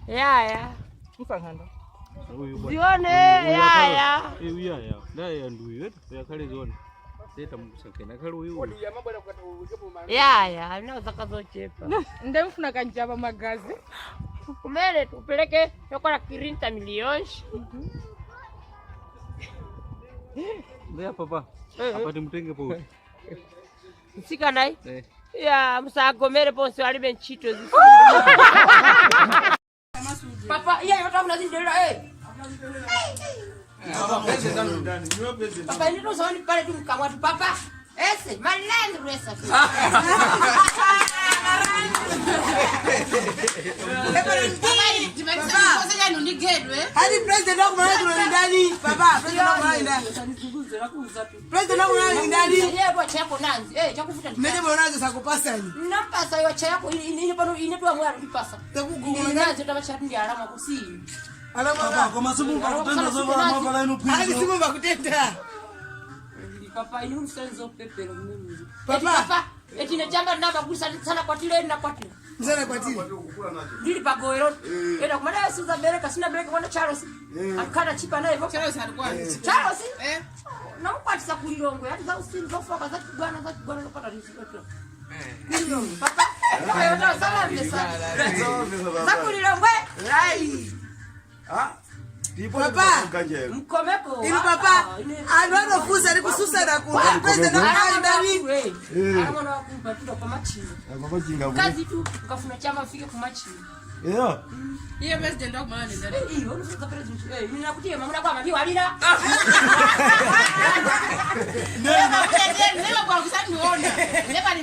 Yaya. Msankhanda. Uyu bwana. Zione yaya. Eh, uyu yaya. Naye nduyu eti uyakhale zione. Seta mukusankhena akhale uyu. uyu. Yaya, alina zaka zochepa. Ndemfuna kanjaba magazi. Kumene tupeleke yokola 30 milhões. Ndiye papa. Apa timutenge po. Msikana Eh. ya musagomere ponse alibe ntchito zi. Papa, iya yotamuna zindelera eh. Papa, ndinozoona pale tu mkamwa tu papa. Ese, malenzi rwesa. Hadi president wako mwana kuna ndani. Baba, president wako mwana ndani. President wako mwana ndani. Yebo chako nanzi. Eh, chakufuta. Mene mwana sakupasa ni. Nampasa iwa chako ine pano ine tuwa mwana ndipasa. Takugula Nanzi tabachati ndi alama kusi. Alama Koma simumva kutenda zovala mavala inu Hadi pwizo. simumva kutenda. Papa, ine umsenzo pepero mimi. Papa. Papa, eti nechamba namba kusa sana kwatile na kwatile. Mzana kwatile. Ndili pagoero. Eda kumana suza bereka sina bereka mwana Charles. Akana chipa naye. Charles alikuwa. Charles. Eh. Namukwatisa kulilongwe ati za usini zofoka za kigwana za kigwana nopata riziko. Kulilongwe papa. Kayota sala mesa. Za kulilongwe. Ai. Papa. Mkomeko. Inu papa. Andu anofusa ari kususa na kuna. President wako mwana ndani. Mwana wakumpa tuda kwa machini. Kazi tu ukafuna chama ufike kumachini. Iye president wako mwana ndani. Eh, unofuza president. Eh, ninakutia mama kwa mami walira. Never kwa kusaniona. Never ni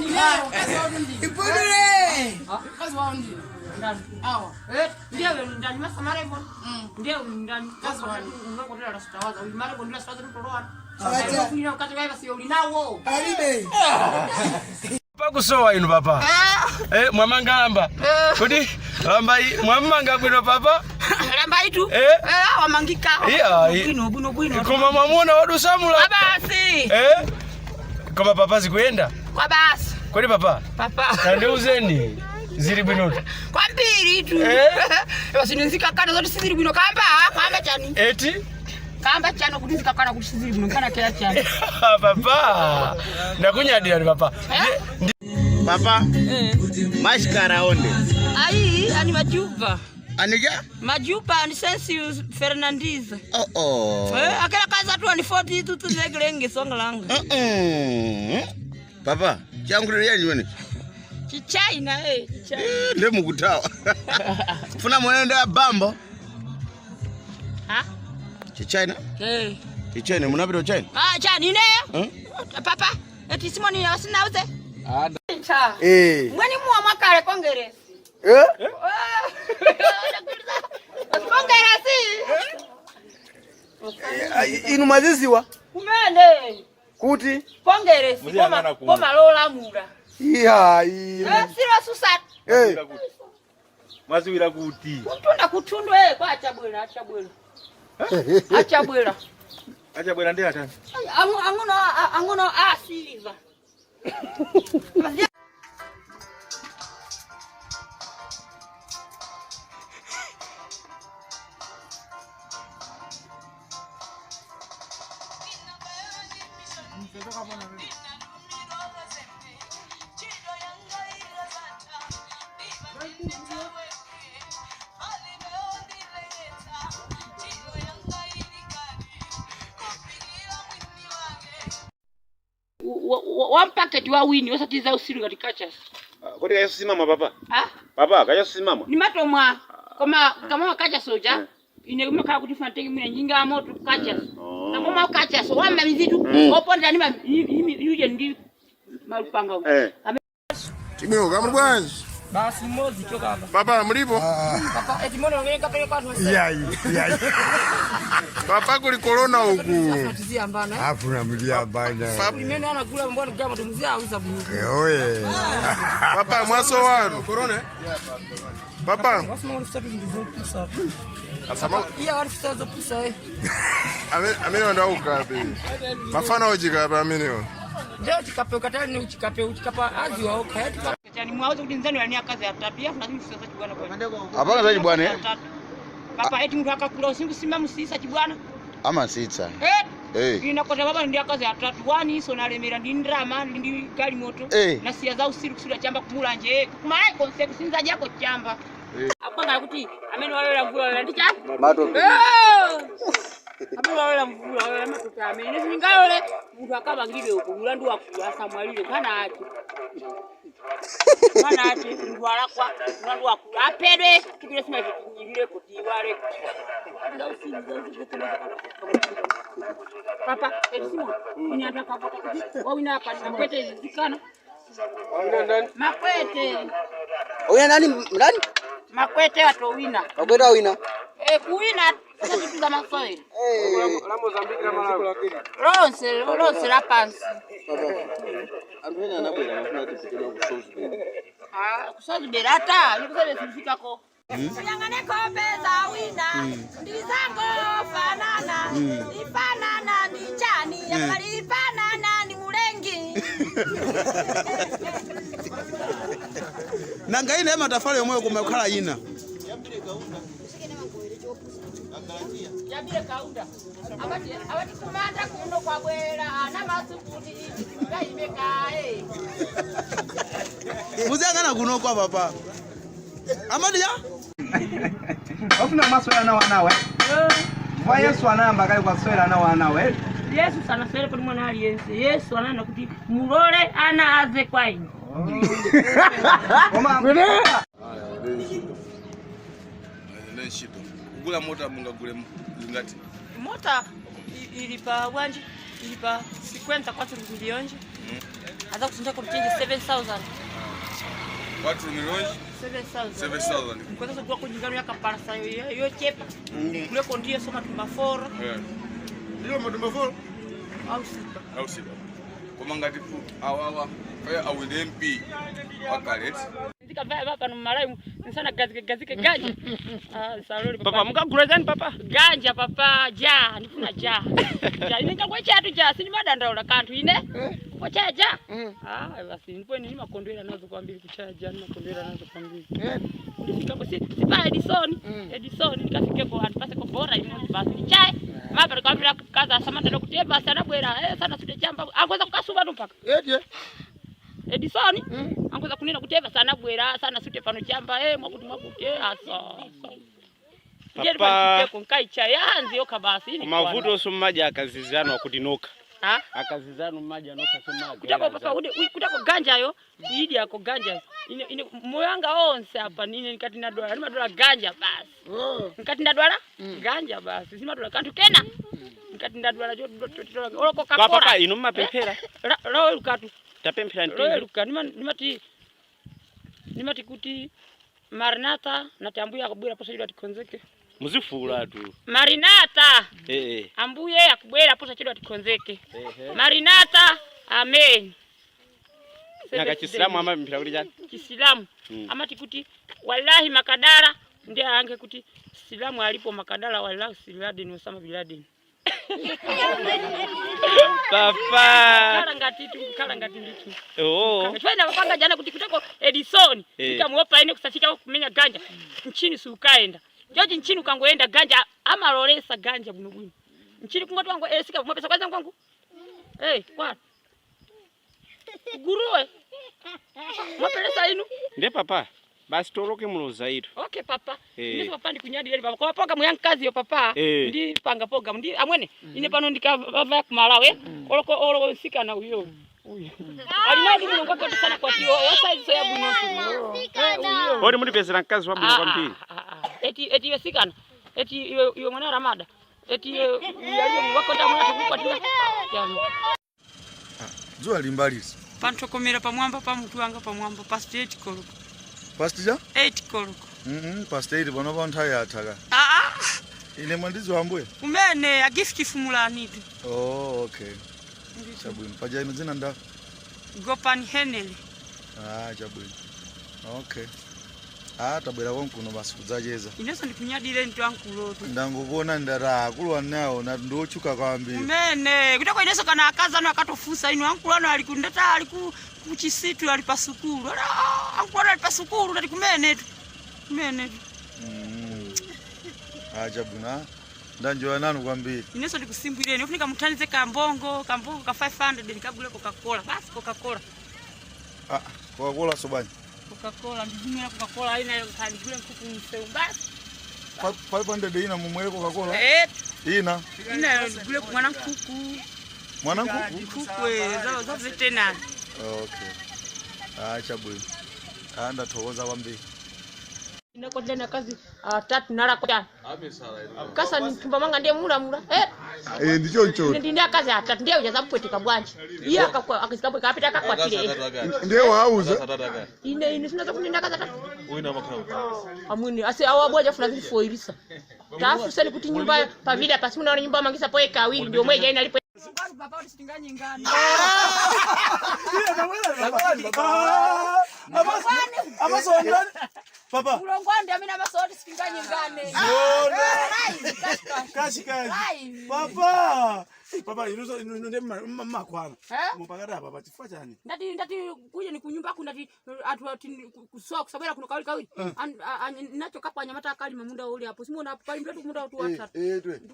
ni leo kazi wao ndi. Ipundule. Kazi wao ndi. Ndani. Awa. Eh, ndiye ndani masamara hivyo. Ndiye ndani. Kazi wao. Unakotela rasitawaza. Ulimara bondila sitawaza tutoroa. Acha. Kuina wakati wewe sio ulinawo. Alibe. Pakusowa inu papa. Eh, mwamanga lamba. Kuti lamba iyi mwamanga bwino papa. Lamba itu. Eh. Eh, wamangika. Iya, iya. Bwino bwino bwino. Koma mwamuna wadusamula. Kwa basi. Eh? Koma papa zikuyenda. Kwa basi. Kodi papa. Papa. Tandiuzeni zili bwinotu. Kwambiri tu. Eh. Basi nzikakana zote sizili bwino kamba, kamba chani. Eti? Kamba chano kuti nzikakana kuti sizili bwino kana kera chani. Papa. Ndakunyadira ni papa. Papa, mashikara onde. Ai, ani majuba. Anija? Majuba ani Sensius Fernandes. Oh oh. Eh, akela kaza tu ani 40 tu tuzegelenge songa langa. Papa, changu lya nyweni. Chichina eh, chichina. Ndi mukutawa. Funa mwende bambo. Ha? Chichina? Eh. Chichina munapita China? Ah, chani ne? Hmm? Papa, eti Simoni asina uze. Cha. Eh. Mweni muwa mwakale kongeresi. Eh? Kongeresi. Inu maziziwa Kumene. kuti Kongeresi koma koma lolamula. iya Eh, sira susat. Eh. Mwaziwira kuti. Kutunda kutundwe eh, kwa achabwera achabwera. Achabwera. Achabwera ndi atani. Ang'ono ang'ono asiliva. One packet wa wini osatiza usiru katika chasi. Kodi kayasimama papa? Ah? Papa, kayasimama. Ni matomwa koma kama kacha soja ine kumakhala kuti funa tenge mwina njinga ya moto kacha. Kama kacha so wamba mizitu oponda ni yuje ndi malupanga. Eh. Tibino kamuli bwanji. Basi mmozi choka hapa. Papa mulipo? Papa eti mbona ungenga pele kwa watu. Iyai, iyai. Papa kuli corona uku. Tuziyambana. Afuna mliyambana. Limene anagula mbona kama tumzia auza bulu. Oye. Papa mwaso wanu. Corona? Papa. Wasema walifuta ndizopusa. Asama Iya walifuta zopusa eh. amene ndaukape. Mafana ochikape amenewo. Ndio chikape ukatani ni uchikape uchikapa azi wao kayati. Ni mwauze kuti nzanu yani akazi atatu. Yafu lazima sasa chibwana kwa. Apanga za chibwana eh? Papa eti mtu akakula usiku simba musisa chibwana. Amasitsa. Eh. Eh. Inakota baba ndi akazi atatu. Wani iso nalemera ndi ndrama ndi gali moto. Eh. Na siya za usiku kusula chamba kumulanje. Kumalayi konse kusinza jako chamba. Apanga kuti amene walowera mvula walowera ndi chani? Matope. Amene walowera mvula walowera matope amene. Sindingalole munthu akabangidwe uko mulandu wakulu asamwalire kana ati. Kana ati munthu alakwa mulandu wakulu apedwe tikile sima tinyilireko tiwaleko. Papa, etisimo ine anthu akavota kuti wawina apa makwete zikana. Makwete. Uya nani nani? Makwete atowina. Makwete awina. Eh, kuwina sasa tutuza masoil. Eh. La Mozambique la Malawi. Lonse, lonse la pansi. Anthu ena anabwera amafuna kuti tipite ku Salisbury. Ah, kusazibera ata, nikusabe sifikako. Uyangane kope za wina ndizango fanana ifanana ni chani yakali ifanana ni mulengi. Nanga ine matafali yomwe kumakhala ina. Yabire kaunda. Abati abati kumanda kuno kwabwera ana masukuti ngaimeka eh. Muziyang'ana kuno kwa papa. Amadi ya? Wafuna maswera na wanawe. Mwa Yesu anayamba kali kwa swera na wanawe. Yesu sana swere kuli mwana aliyense. Yesu anana kuti mulole ana aze kwa ine. Koma Neshito. Kugula mota mungagule zingati. Mota ilipa wanje ilipa 54 milhões. Aza kusunja kwa mchenji 7000. 4 milhões 7000. 7000. Mkweza sogwa kunjingano yakaparasa yo chepa. Kule kondiye soma tumba 4. Eh. Ndiyo matumba 4. Au sipa. Au sipa. Koma ngati awawa kaya awinde MP wakalet. Ndikavaya papa no malayi nsana gazike gazike ganja. Ah saloli Papa mukagula chani papa? Ganja papa ja ndifuna ja. Ja ine ngakwe chatu ja sini madandaula kanthu ine. Kwa cha ja. Ah basi ndipo ine nimakondwera nazo kwambiri kuchaya ja nimakondwera nazo kwambiri. Ndifika si sipa Edison. Edison ndikafikeko anthu ko bora imodzi basi ndichaye. Mapa ndikapita kukaza samanda kuti basi anabwera sana sute chamba angoza kukasuba tu mpaka. Edison angoza kunena kuti eva sana bwera sana sute pano chamba mwakuti mwakuti asa. Papa nkaicha yanzi yoka basi ini. Mavuto sommaja akazizano kuti noka. Ha? Akazizano mmaja noka sommaja. Kutako papa ude kutako ganja yo idi yako ganja. Ine ine moyo wanga onse apa nine nikati ndadwala ndimadwala ganja basi. Nikati ndadwala ganja basi simadwala kanthu kena. Nikati ndadwala oloko kakora. Papa inu mmapemphera. Lawo lukatu. Tapemphera Loyo ntini. luka nimati kuti Marinatha nati ambuye akubwera posa chidwa tikonzeke. Muzifula tu. Marinatha Eh. ambuye akubwera posa chidwa tikonzeke. Marinatha amen. Naka Chisilamu amapemphera kuti chani? Chisilamu amati kuti wallahi makadara ndiye ange kuti Silamu alipo makadara wallahi siladeni Osama bin Laden. Papa. Kala ngati tu kala ngati nditu. Oh. Chwena panga jana kuti kuteko Edison nikamuopa ine kusafika kumenya ganja nchini sukaenda. Joji nchini ukangoenda ganja amalolesa ganja buno bwino. Nchini kungoti wangu sika mwapesa kwanza kwangu. Kwa. Guruwe. Mwapelesa inu. Ndiye papa. Basi toloke muloza itu. Okay papa. Ndiso papa ndikunyadira papa. Kwa panga muyankazi yo papa. Ndi panga poga ndi amwene. Ine pano ndikava kumalawe. Oloko oloko sika na uyo. Uyo. Alina ndi mulungu wake sana kwa tio. Osa iso ya buno. Odi mulipezera mkazi wa buno kwambiri. Eti eti yosikana. Eti iwe mwana Ramada. Eti iyo mulungu wako ndamuna tukukwatira. Zuwa limbalisi. Pantokomera pamwamba pamutu wanga pamwamba past 8 koloko. Past ja? 8 koloko. Past 8 pano pa nthawi yathaka. Ine mwandidziwa ambuye? Kumene a gift fumulani tu. Oh, okay. Chabwino. Paja ino dzina nda? Gopan Henry. Ah, chabwino. Okay. Ah, tabwera konkuno basi kudzacheza. Inenso ndikunyadire nti ankulotu. Ndangokuona ndati akulu anawo nati ndiotchuka kwambiri. Kumene kutako inenso kana akazi anu akatofunsa inu ankulu anu ali ku ndata ali ku kuchisitu ali pa sukulu. Ala, ah, ankulu anu ali pa sukulu ndati kumenetu. Kumenetu. Ah, chabwino. Ndanjoya nanu kwambiri. Inenso ndikusimbwireni ufunika muthandize kambongo kambongo ka 500 ndikagule Coca-Cola. Basi Coca-Cola. Ah, Coca-Cola so bwanji. Coca-Cola ndizimwera Coca-Cola aina kandigule nkhuku mseu basi. 500 ina mumwere Coca-Cola? Eh. Ina. Ina ndigule mwana nkhuku. Mwana nkhuku? Nkhuku za veterinary. Okay. Ah, chabwino. Ah, ndathokoza kwambiri. Inakodena kazi atatu nalakota. Kasa ni manga ndiye mulamula. Eh. Eh, ndichoncho. Ndi akazi atatu ndiye ujaza mpwetika bwanji. Iye akakwa akizikabwe kapita akakwatire. Ndiye wauza. Ine ine sinaza kuti ndakazi atatu. Amwini ase awa bwaja funa zifoirisa. Tafuseni kuti nyumba pavida pasi munaona nyumba mangisa poe kawiri ndio mweja ina lipo. Papa usitinganyingana. Amasondani. Papa. Mulongwandi amene amasoti sitinganyingane. Kashi kashi. Papa. Papa inuso inu mmakwana. Mupakati apa papa chifukwa chani? Ndati ndati kuja ni kunyumba ku ndati atu ati kusowa kusabwera kuno kawiri kawiri. Nacho kapo anyamata akali mamunda uli apo. Simuona apo pali mndu munda watu watatu.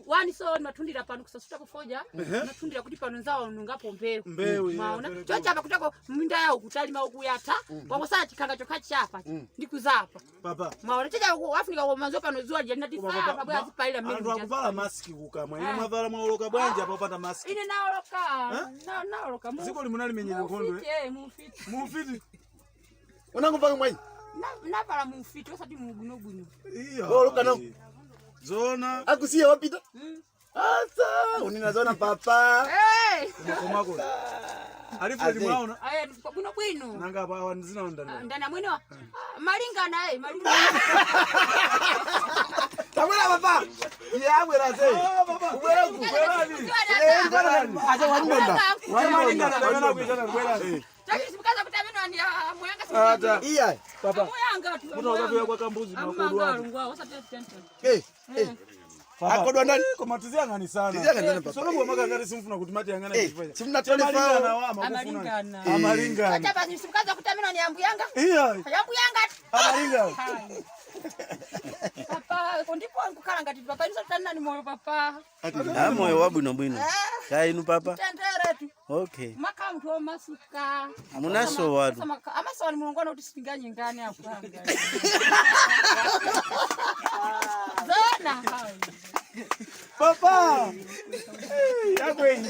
Wani so matundira pano kusasuta kufoja. Matundira kuti pano nzawo nungapo mbeu. Mbeu. Maona. Chocha apa kutako minda yawo kutalima ukuyata. Wangosala chikanga chokha chapa. Ndikuzapa. Papa. Maona chacha Afrika kwa manzo pano zuwa ndati saa pabwe azipalira Anthu mbeu. akuvala maski kukamwa. Inu mwavala mwaoloka bwanji apa opanda maski. Ine naoloka. Naoloka. Dziko limunalimenyera nkhondo. Mufiti mufiti. Mufiti. Unangopaka mwayi. Navala mufiti osati mugunoguno. Iyo. Oloka no. Zona. Akusiya wapita. Asa, unina zona papa. Eh. Komako. Alifu limwaona. Aya bwino bwino. Nanga apa awa ndizinaonda ndani. Ndani amwene wa malingana eh malingana. Tabwera papa. Yabwera sei. Ubwera ku. Eh, acha wanidonda. Malingana ndamena kuitana bwerani. Chakisi mkaza kuti amene ndi amuyanga Ata. Iya. Papa. Amuyanga tu. Mutu wakafika kwa kambuzi makodo ake. Amanga osati tente. Eh, eh. Akodwa ndani? Koma tiziyang'ani sana. Tiziyang'ani papa. Sono bwa makangati simfuna kuti mati yang'ana chifukwa. Simna tole fao. Wa Amalingana. Amalingana. Chacha basi mkaza kuti amene ndi ambuyanga. Iya. Ambuyanga. Amalingana. Papa ndipo nkukhala ngati papa inu satani moyo papa. Ah, moyo wabwino bwino. Kainu papa. Tendere tu. Okay. Maka mtu omasuka. Munaso watu. Amasowa ni mulungu kuti sitinganyingane apo. Zona. Papa. Yakwenyi.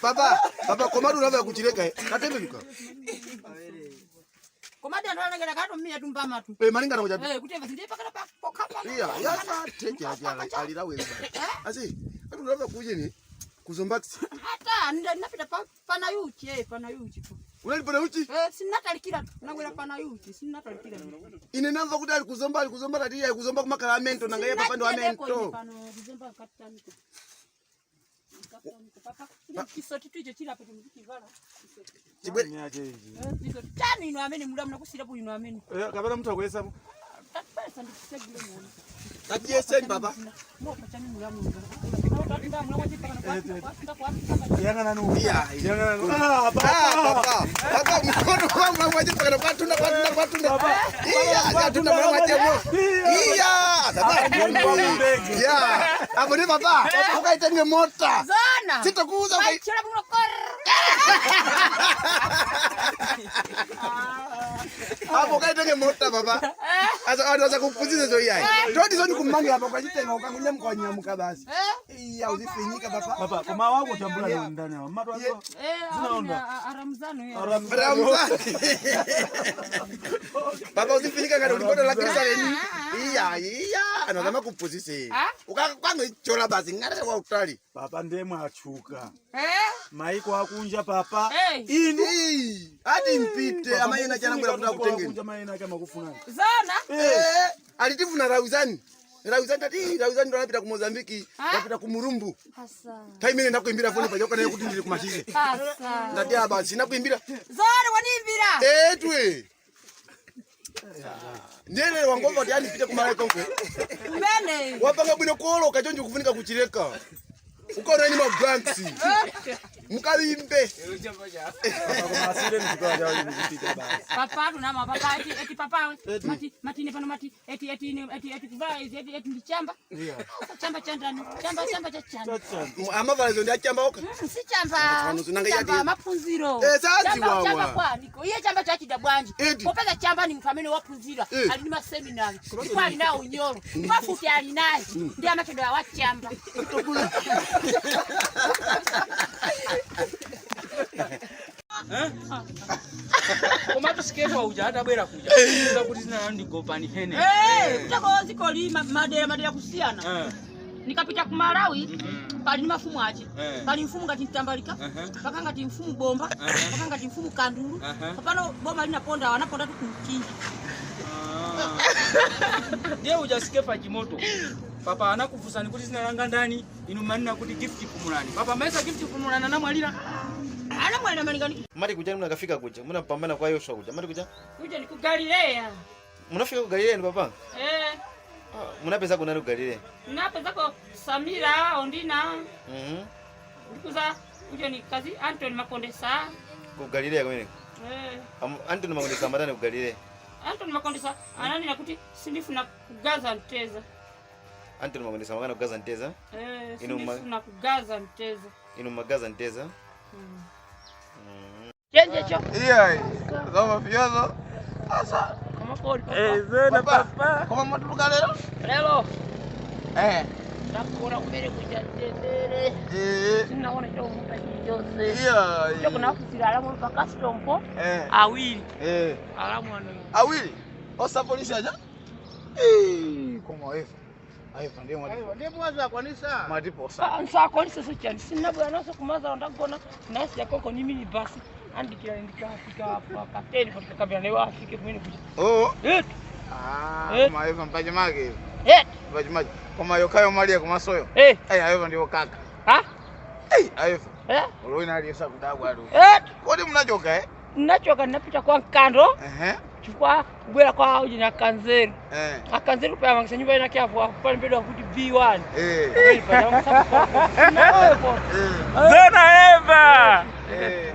Papa, papa komadu unavya kuchileka. Katembenuka. Komadi anthu anangena katumia tumbama tu. Eh, malingana kuja. Eh, kuti ndiye pakata pa Iya, yasa teja aja alira wewe. Asi, atu unavya kuje ni kuzombax. Hata ndinapita pana yuchi pana yuchi tu. Unalipona uchi? Eh, sinatalikira tu. Nangwera pana yuchi, sinatalikira. Ine namva kuti ali kuzomba tati ali kuzomba kumakala amento nanga iye papa ndo amento. Pano kuzomba kataniko. Papa, kisoti tuicho chilapo chimkivala. Chibwe. Kisoti chanu ino amene muda munakusirapo ino amene. Eh, kapena mtu akuyesa. Tatpesa ndikusegule muone. Tatiyeseni papa. Mopa chanu mula muno. Yang'ana nu. Iya. Yang'ana nu. Ah, papa. Papa mkono wangu mwaje pakana kwatunda kwatunda kwatunda. Iya, kwatunda mwana mwaje mo. Iya, papa. Ya, apo ni papa. Ukaitenge mota. Zona. Sitakuuza ukai. Chora muno kor. Apo ukaitenge mota papa. Asa asa kupuzisa zo iyai. Todi zoni kumanga apa ukachitenga ukangunyamuka wanyamuka basi. Iya, uzifinyika papa. Papa, koma wako tambula ndani awa. Matu wako. Eh, aramzano ya. Ramzani. Papa uzifinyika ngati ulipoto la kirisa leni. Iya, iya, anazama kupuzise. Ukakangoichola basi ngati wa utali. Papa ndiye mwachuka. Eh? Maiko akunja papa. Inu. Ati mpite amayena chanangwera kuti akutengeni. Akunja mayena kama kufunani. Zona. Eh, alitifuna Rauzani. Rauzani tati Rauzani ndo anapita ku Mozambiki, anapita ku Murumbu. Hasa. Time ine ndakuimbira foni pajoka naye kuti ndili kumachize. Hasa. Ndati aba sina kuimbira. Zona waniimbira. Eh twe. Ndiyene wangomva kuti andipite kumalawi konkwe. Kumene. Wapanga bwino kuoloka choncho kufunika kuchileka. Ukaona ni mablanks. Mukalimbe. Papa tunama papa eti eti papa mati mati ne pano mati eti eti ine eti eti kuvaa izi eti eti ndi chamba. Chamba cha ndani chamba chamba cha chani. Amavalazo ndi achamba oka. Si chamba. Pano zinanga Chamba yati. maphunziro. Eh, sazi Chamba wawa. chamba kwaniko. Iye chamba chachida bwanji. Eti. Popeza chamba ni mtu amene waphunzira. Eh. Ali ndi maseminari. Ndipo ali nawo unyolo. Ndipo futi ali naye. Ndi amachedwa wa chamba. Komatu sikefa uja atabwera kuja kuza kuti zina lanu ndi Gopani Hene. Eh, kutako ziko madera madera kusiyana. Eh. Nikapita ku Malawi pali ndi mafumu ache. Eh. Pali mfumu ngati Mtambalika, paka ngati mfumu Bomba, paka ngati mfumu Kandulu. Papano boma linaponda wanaponda tu kumchinji. Ndiye uja sikefa chimoto papa anakufunsani kuti zina langa ndani, inu manena kuti Gift Pumulani. Papa maisa Gift Pumulani anamwalira. Anamwalira malingani. Mati kuja munakafika kuja munapambana kwa Yoshua kuja mati kuja Kuja ni ku Galileya. Munafika ku Galileya ni papa? Eh. Munapeza kunali ku Galileya? Napezako Samira Ondina. Ndikuza kuja ni kazi Anthony Makondesa. Ku Galileya kumene? Eh. Anthony Makondesa amatani ku Galileya? Anthony Makondesa ananena kuti sindifuna kugaza mteza. Anthony Makondesa amakana kugaza mteza? Eh, Inu sindifuna kugaza mteza. Inu magaza mteza? Chenje cho. Iya, zoma fiyozo. Asa. Koma kodi papa. Eh, zena papa. Koma matuluka lero? Lero. Eh. Ndakuona kumene kuja tendere. Eh. Sinaona chovuta chilichonse. Iya. Chokuna ofisira alamu pa custom po. Eh. Awiri. Eh. Alamu ano. Awiri. Osa polisi aja? Eh, koma efa. Aifa ndiye mwati. Ndiye mwazi akwanisa. Mwatiposa. Nsakwanisa so chani. Sinabwera naso kumaza ndagona nasi yakoko ni mini basi. Andikira ndikafika pa pateni pa kabila newa afike kumene kuja. Oh. Eh. Ah, Eh. koma efa mpaje make. Eh. Mpaje make. Koma yokayo mali ya kumasoyo. Eh. Eh, aifa ndiyo kaka. Ha? Eh, aifa. Eh. Olowina aliyesa kudabwa atu. Eh. Kodi mnachoka eh? Nachoka napita kwa Nkando. Ehe. Chifukwa kubwera kwa uji na Kanzeru. Eh. Akanzeru payamangisa nyumba ina kyavu apo pali mbedwa kuti B1. Eh. Pamene payamangisa kwa. Zena Eva. Eh.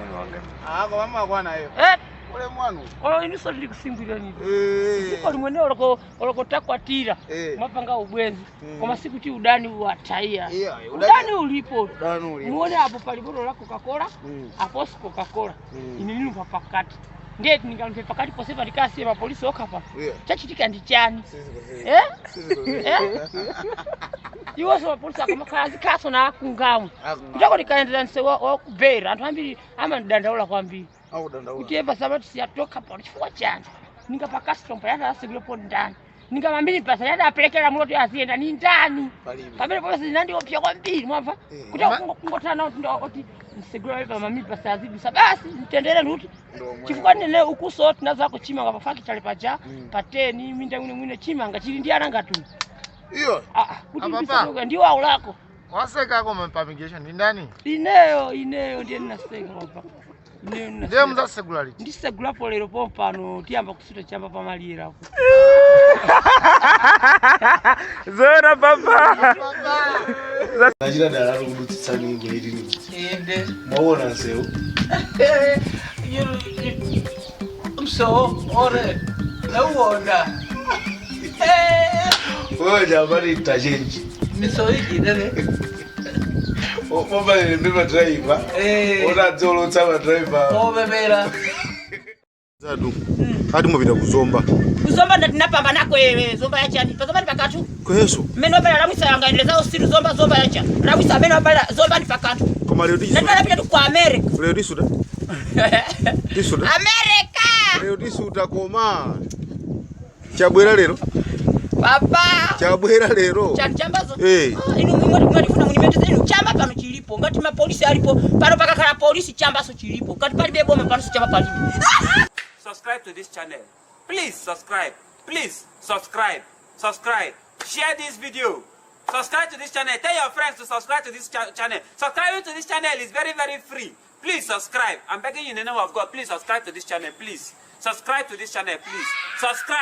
Ah, koma makwana efa. Eh. Ule mwanu. Olo inuso ndili kusimbwira nini? Eh. Dziko limwene olokotakwatira Eh. mwapanga ubwenzi koma sikuti udani wataiya. Iya, Udani ulipo. Udani ulipo. Muone apo pali botolo la Coca-Cola, aposi Coca-Cola. Ine ndinumva pakati. Ndiye ndingalumve pakati posepa ndikasiye mapolisi okha pa. Yeah. Chachitika ndi chani? Sisi Eh? Sisi Eh? Iwonso mapolisi akamakhala azikhaso na akungamwe. Akungamwe. Kutako ndikaendera nse wakubera anthu ambiri amandidandaula kwambiri. Akudandaula. Kuti eva sabati siyatoka pano chifukwa chani? Ninga pa custom payana asikulepo ndani. Ninga mambiri basa yada apelekera muloti aziyenda ni ndani. Palibe. Pamene polisi zinandiopsa kwambiri mwamva. Eh. Kuti kungotana nawo tindo oti msigula pa mambiri basa azidusa basi mtendere ndikuti Ndomwe. chifukwa nene ukuso tinazako chimanga pa factory paja pa 10 minda mwine mwine chimanga chili ndi ana ngatu. Iyo. Ah, ah, kuti Apapa. ndisoka ndiwo aulako. Waseka koma pamigation ndi ndani? Ineyo ineyo ndiye ndinaseka papa. Ineyo Ndiye ndinaseka. muzasegula liti. Ndisegulapo lero pompano tiyamba kusuta chamba pamalira apo. Zena papa. Nachita dala kudutsitsani kuitini. Inde. Mwaona nsewu. Mso ore. Nauona. Eh, Wewe jamani interchange. miso ijidere. Ombalele ndi madriver. Eh. Unadzolotsa madriver. Obebera. Zadu. Ati mupita kuzomba. Kuzomba ndinapambanako ewe zomba yachani. Pazomba ndi pakatu. Kweso. Mmene wabala lamwisa yangaendeleza usiru zomba zomba yacha. Lamwisa amene wabala zomba ndi pakatu. Koma lero Ndati anapita tu ku America. Lero tisuta. Tisuta. America! Lero tisuta koma. Chabwera lero. Papa! Chabwera lero. Chani chambazo? Eh. Ah, inu mwati mwatifuna munipeteze inu chamba pano chilipo ngati mapolisi alipo pano pakakhala polisi chambaso chilipo ngati palibe boma pano sichamba palibe. Subscribe to this channel. Please subscribe. Please subscribe. Subscribe. Share this video. Subscribe to this channel. Tell your friends to subscribe to this channel. Subscribing to this channel is very, very free. Please subscribe. I'm begging you in the name of God. Please subscribe to this channel. Please. Subscribe to this channel, please. Subscribe.